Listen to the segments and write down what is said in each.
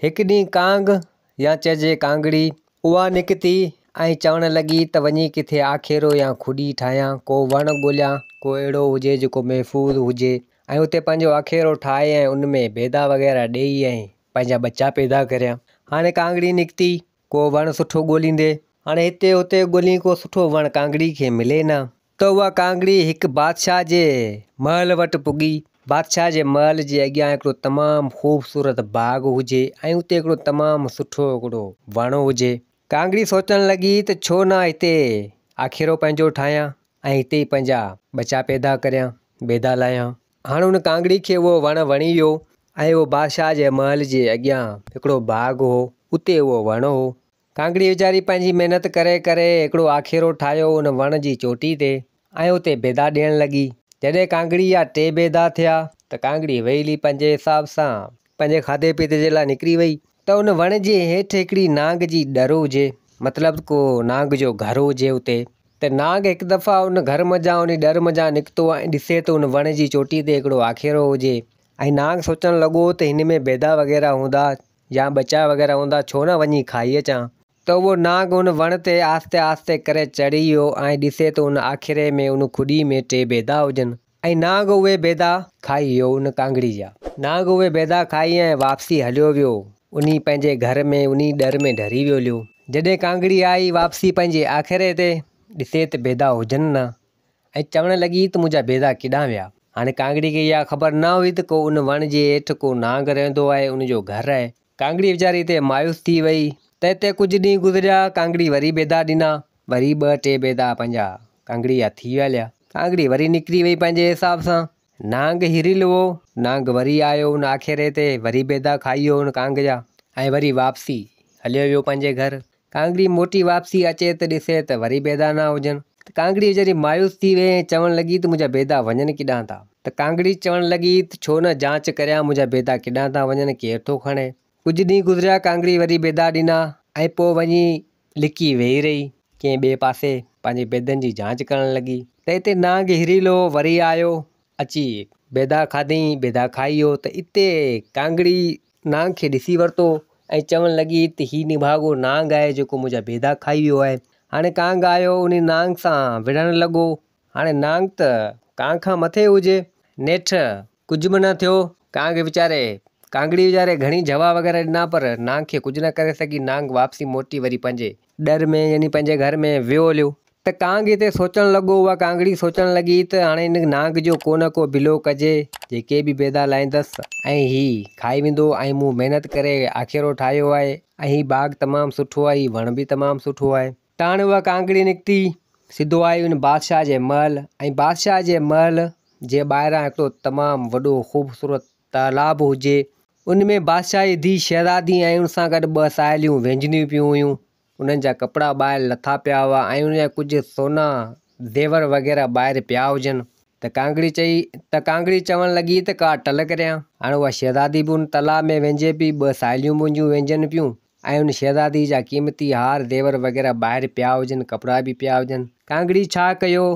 هڪ ڏينهن ڪانگ يا چئجي ڪانگڙي اها نڪتي ۽ چوڻ لڳي ته وڃي ڪٿي آکيرو يا کڏي ٺاهيان، ڪو وڻ ڳوليان، ڪو اهڙو هجي جيڪو محفوظ هجي ۽ اتي پنهنجو آکيرو ٺاهي ۽ ان ۾ بيدا وغيره ڏيئي ۽ پنهنجا ٻچا پيدا ڪريان. هاڻي ڪانگڙي نڪتي ڪو وڻ سٺو ڳوليندي. هاڻي هتي هتي ڳولي ڪو سٺو وڻ ڪانگڙي کي ملي نه. ته اها ڪانگڙي هڪ بادشاهه جي محل وٽ پڳي. بادشاهه جي محل جي اڳيان هڪڙو تمام خوبصورت باغ هجي ۽ اتي هڪڙو تمام سٺو هڪڙو وڻ هجي. ڪانگڙي سوچڻ لڳي ته ڇو نه هتي آکيرو پنهنجو ٺاهيان ۽ هتي ئي پنهنجا ٻچا پيدا ڪريان، بيدا لاهيان. هاڻ ان ڪانگڙي کي اهو وڻ وڻي ويو ۽ اهو بادشاهه جي محل جي اڳيان هڪڙو باغ هو، اتي اهو وڻ هو. ڪانگڙي ويچاري پنهنجي محنت ڪري ڪري هڪڙو آکيرو ٺاهيو ان وڻ جي چوٽي تي ۽ اتي بيدا ڏيڻ لڳي. جڏهن ڪانگڙي جا ٽي بيدا ٿيا ته ڪانگڙي ويلي پنهنجي حساب سان پنهنجي کاڌي پيتي جي لاء نڪري وئي ته ان وڻ جي هيٺ هڪڙي نانگ جي ڏر هجي مطلب ڪو نانگ جو گهر هجي اتي ته نانگ هڪ دفعا ان گهر منجهان انهي ڏر منجهان نڪتو ۽ ڏسي ته ان وڻ جي چوٽي تي هڪڙو آکيرو هجي ۽ نانگ سوچڻ لڳو ته هن ۾ بيدا وغيره هوندا يا ٻچا وغيره هوندا ڇو نه وڃي کائي اچان. ته اهو نانگ ان وڻ تي آهستي آهستي ڪري چڙهي ويو ۽ ڏسي ته ان آکيري ۾ ان کڏي ۾ ٽي بيدا هجن ۽ نانگ اهي بيدا کائي ويو ان ڪانگڙي جا. نانگ اهي بيدا کائي ۽ واپسي هليو ويو انهي پنهنجي گهر ۾ انهي ڏر ۾ ڍري ويو هليو. جڏهن ڪانگڙي آئي واپسي پنهنجي آکيري تي ڏسي ته بيدا هجن نه ۽ چوڻ لڳي ته منهنجا بيدا ڪيڏانهن ويا؟ هاڻي ڪانگڙي کي اها خبر نه هئي ته ڪو ان وڻ جي هيٺ ڪو نانگ رهندو آهي، ان جو گهر آهي. ڪانگڙي ويچاري اتي مايوس ٿي وئي. ته اتي ڪجهه ڏينهن گذريا، ڪانگڙي وري بيدا ڏنا. وري ٻه ٽي بيدا پنهنجا ڪانگڙي جا ٿي ويا هليا. ڪانگڙي وري نڪري وئي پنهنجي حساب سان. نانگ هريل هئو. نانگ وري آيو ان آکيري تي، وري بيدا کائي ويو ان ڪانگ جا ۽ وري واپسي هليو ويو پنهنجي گهر. ڪانگڙي موٽي واپسي اچي ته ڏسي ته وري بيدا نه هجن ته ڪانگڙي ويچاري مايوس ٿي وئي ۽ چوڻ لڳي ته منهنجا بيدا وڃن ڪيڏانهن ٿا؟ ته ڪانگڙي چوڻ لڳي ته ڇو نه جانچ ڪريان منهنجا بيدا ڪيڏانهن ٿا وڃن ڪير ٿو کڻي؟ ڪجهه ڏينهن گذريا ڪانگڙي وري بيدا ڏنا ۽ پوء وڃي لڪي ويهي رهي ڪنهن ٻئي پاسي پنهنجي بيدن جي جانچ ڪرڻ لڳي ته اتي نانگ هريلو وري آيو اچي بيدا کاڌئين بيدا کائي ويو ته اتي ڪانگڙي نانگ کي ڏسي ورتو ۽ چوڻ لڳي ته هي نڀاڳو نانگ آهي جيڪو منهنجا بيدا کائي ويو آهي. هاڻي ڪانگ آيو انهي نانگ سان وڙهڻ لڳو. هاڻي نانگ ته ڪانگ کان مٿي هجي. نيٺ ڪجهه به نه ٿيو. ڪانگ ويچاري ڪانگڙي ويچاري گهڻي جوا وغيره ڏنا پر نانگ کي ڪجهه نه ڪري سگهي. نانگ واپسي موٽي وري پنهنجي ڏر ۾ يعني پنهنجي گهر ۾ ويو هليو. ته ڪانگ هتي سوچڻ لڳو، اها ڪانگڙي سوچڻ لڳي ته هاڻي هن نانگ جو ڪو نه ڪو بلو ڪجي، جيڪي به بيدا لاهيندس ۽ هي کائي ويندو ۽ مون محنت ڪري آکيرو ٺاهيو آهي ۽ هي باغ تمام سٺو آهي، هي وڻ به تمام سٺو آهي. ته هاڻي اها ڪانگڙي نڪتي، سڌو آئي ان بادشاهه جي محل ۽ بادشاهه جي محل جي ٻاهران هڪڙو تمام وڏو خوبصورت تالاب هجي، ان ۾ بادشاهه جي ڌيء شهزادي ۽ ان سان گڏ ٻه ساهيليون وهنجنديون پيون هيون. انهن جا ڪپڙا ٻاهر لٿا پيا هئا ۽ انهن جا ڪجهه سونا زيور وغيره ٻاهر پيا هجن ته ڪانگڙي چئي ته ڪانگڙي چوڻ لڳي ته ڪا ٽل ڪريان. هاڻي اها شهزادي به ان تلاء ۾ وهنجي پئي، ٻه ساهيليون به منهنجون وهنجن پيون ۽ ان شهزادي جا قيمتي هار زيور وغيره ٻاهر پيا هجن، ڪپڙا به پيا هجن. ڪانگڙي ڇا ڪيو،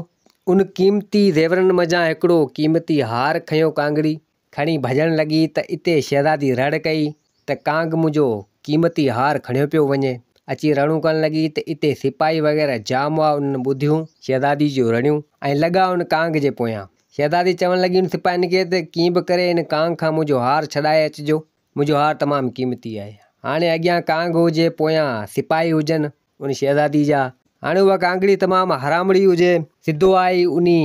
ان قيمتي زيورن منجهان هڪڙو قيمتي هار کنيو ڪانگڙي کڻي ڀڄڻ لڳي ته اتي شهزادي رڙ ڪئي ته ڪانگ منهنجو قيمتي هار کڻيو پيو وڃي. اچي رڙون ڪرڻ لڳي ته اتي سپاهي وغيره جام هئا انهن ٻڌيون شهزادي جون رڙيون ۽ لڳا ان ڪانگ جي پويان. شهزادي چوڻ لڳي ان سپاهين کي ته ڪيئن به ڪري ان ڪانگ کان منهنجو هار ڇڏائي اچجو. منهنجو هار تمام قيمتي آهي. هاڻي اڳيان ڪانگ هجي پويان سپاهي هجن ان شهزادي جا. هاڻي اها ڪانگڙي تمام حرامڙي هجي. سڌو آئي انهي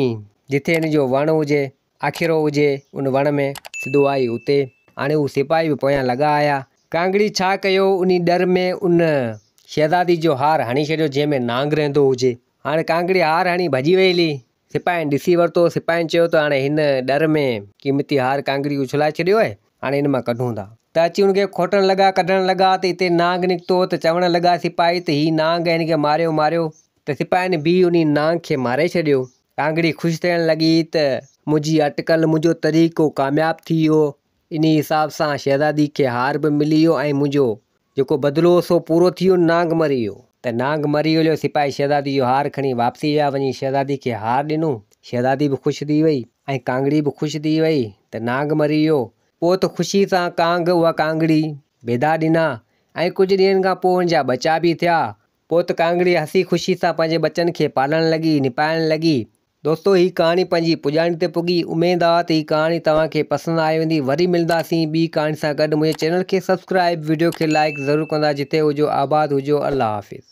جٿي ان جو وڻ هجي. آکيرو هجي ان وڻ ۾، سڌو آئي اتي. هاڻي هو سپاهي به پويان لڳا آيا. ڪانگڙي ڇا ڪيو، انهي ڏر ۾ ان شهزادي جو هار هڻي ڇڏيو، جنهن ۾ نانگ رهندو هجي. هاڻي ڪانگڙي هار هڻي ڀڄي وئي هلي. سپاهين ڏسي ورتو. سپاهين چيو ته هاڻي هن ڏر ۾ قيمتي هار ڪانگڙي اڇلائي ڇڏيو آهي، هاڻي هن مان ڪڍون ٿا. ته اچي ان کي کوٽڻ لڳا، ڪڍڻ لڳا ته اتي نانگ نڪتو ته چوڻ لڳا سپاهي ته هي نانگ آهي، هن کي ماريو ماريو. ته سپاهين به انهي نانگ کي ماري ڇڏيو. ڪانگڙي خوش ٿيڻ لڳي ته منهنجي اٽڪل، منهنجو طريقو ڪامياب ٿي ويو. انهي حساب سان شهزادي کي هار به ملي ويو ۽ منهنجو جيڪو بدلو هو سو پورو ٿي ويو، نانگ مري ويو. ته نانگ مري ويو، سپاهي شهزادي جو هار کڻي واپسي ويا، وڃي شهزادي کي هار ڏنو. شهزادي به خوش ٿي وئي ۽ ڪانگڙي به خوش ٿي وئي ته نانگ مري ويو. پوء ته خوشي سان ڪانگ اها ڪانگڙي بيدا ڏنا ۽ ڪجهه ڏينهن کان پوء ان جا ٻچا به ٿيا. پوء ته ڪانگڙي هسي خوشي سان پنهنجي ٻچن کي پالڻ لڳي، نپائڻ لڳي. دوستو هي ڪهاڻي پنهنجي پڄاڻي تي پڳي، اميد آ ته هي ڪهاڻي توهان کي پسند آئي هوندي، وري ملنداسين ٻي ڪهاڻي سان گڏ، منهنجي چينل کي سبسڪرائب، وڊيو کي لائيڪ ضرور ڪندا، جتي هجو آباد هجو، الله حافظ.